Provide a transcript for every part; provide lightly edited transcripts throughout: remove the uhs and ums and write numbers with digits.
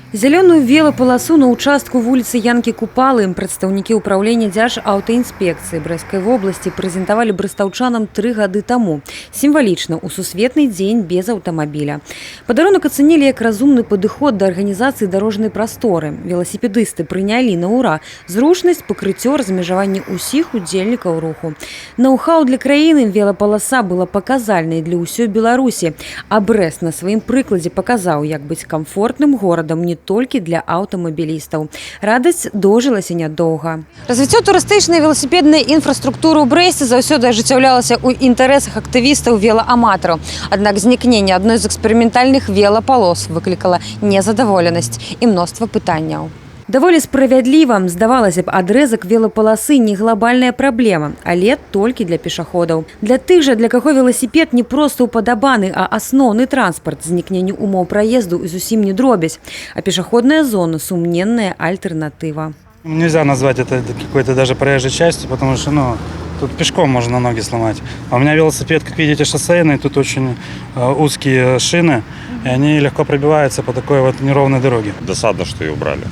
Зялёную велапаласу на ўчастку вуліцы Янкі Купалы прадстаўнікі ўпраўлення Дзяржаўтаінспекцыі Брэсцкай вобласці прэзентавалі брэстаўчанам 3 гады таму. Сімвалічна ў Сусветны дзень без аўтамабіля. Падарунак ацанілі як разумны падыход да арганізацыі дарожнай прасторы. Веласіпедысты прынялі на ўра: зручнасць, пакрыццё, размежаванне ўсіх удзельнікаў руху. Ноу-хау для краіны, велапаласа была паказальнай для ўсёй Беларусі. А Брэст на сваім прыкладзе паказаў, як быць камфортным горадам не толькі для аўтамабілістаў. Радасць доўжылася нядоўга. Развіццё турыстычнай веласіпеднай інфраструктуры ў Брэсце заўсёды ажыццяўлялася ў інтарэсах актывістаў велааматараў. Аднак знікненне адной з эксперыментальных велапалос выклікала незадаволенасць і мноства пытанняў. Даволі справядліва, здавалася б, адрэзак велапаласы не глобальная праблема, але толькі для пешаходаў. Для тых жа, для каго веласіпед не проста ўпадабаны, а асноўны транспарт, знікненне умоў праезду зусім не дробязь, а пешаходная зона — сумненная альтэрнатыва. Нельзя назвать это какой-то даже проезжей частью, потому что, ну, тут пешком можно ноги сломать. А у меня велосипед, как видите, шоссейный, тут очень узкие шины, и они легко пробиваются по такой вот неровной дороге. Досадно, что ее убрали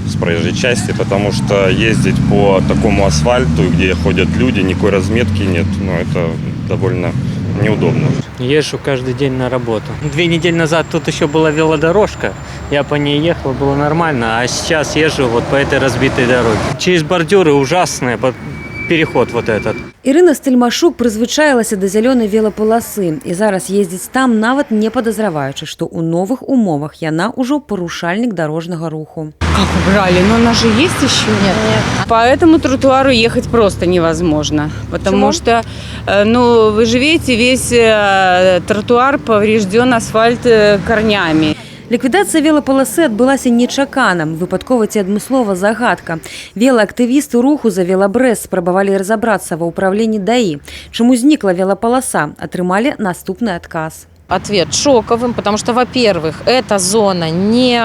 с проезжей части, потому что ездить по такому асфальту, где ходят люди, никакой разметки нет, ну, это довольно неудобно. Езжу каждый день на работу. 2 недели назад тут еще была велодорожка, я по ней ехал, было нормально, а сейчас езжу вот по этой разбитой дороге. Через бордюры ужасные, переход вот этот. Ірына Стельмашук прызвычаілася да зялёнай велапаласы і зараз ездзіць там, нават не падазраваючы, што ў новых умовах яна ўжо парушальнік дарожнага руху. Как убрали? Но она же есть еще? Нет. По этому тротуару ехать просто невозможно. Потому Почему? Что, ну, вы же видите, весь тротуар поврежден, асфальт корнями. Ліквідацыя велапаласы адбылася нечакана, выпадкова ці адмыслова — загадка. Велаактывісты руху «За Велабрэст» спрабавалі разабрацца ва ўпраўленні ДАІ. Чаму знікла велапаласа, атрымалі наступны адказ. Ответ шоковым, потому что, во-первых, эта зона не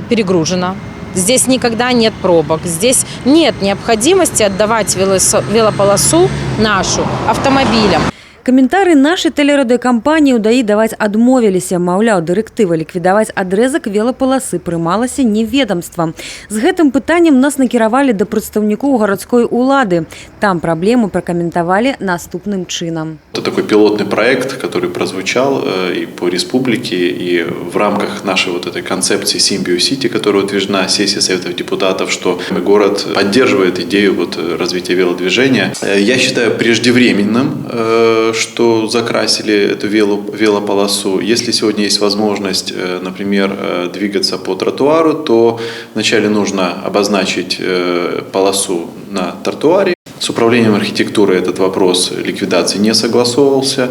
перегружена. Здесь никогда нет пробок, здесь нет необходимости отдавать велополосу нашу автомобилям. Каментары нашай тэлерадыёкампаніі ў ДАІ даваць адмовіліся, маўляў, дырэктыва ліквідаваць адрэзак велапаласы прымалася не ведамствам. З гэтым пытаннем нас накіравалі да прадстаўнікоў гарадской улады. Там праблему пракаментавалі наступным чынам. Это такой пилотный проект, который прозвучал и по республике, и в рамках нашей вот этой концепции Симбио Сити, которая утверждена сессией Советов депутатов, что город поддерживает идею вот развития велодвижения. Я считаю преждевременным, что закрасили эту велополосу. Если сегодня есть возможность, например, двигаться по тротуару, то вначале нужно обозначить полосу на тротуаре. С управлением архитектуры этот вопрос ликвидации не согласовывался,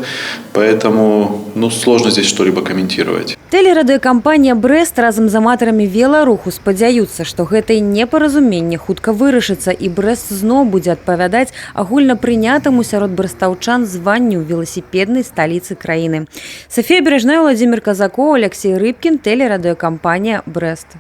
поэтому, ну, сложно здесь что-либо комментировать. Тэлерадыёкампанія «Брэст» разам з аматарамі веларуху спадзяюцца, што гэтае непаразуменне хутка вырашыцца і Брэст зноў будзе адпавядаць агульнапрынятаму сярод брэстаўчан званню веласіпеднай сталіцы краіны. Сафія Бережная, Уладзімір Казакоў, Аляксей Рыбкін, тэлерадыёкампанія «Брэст».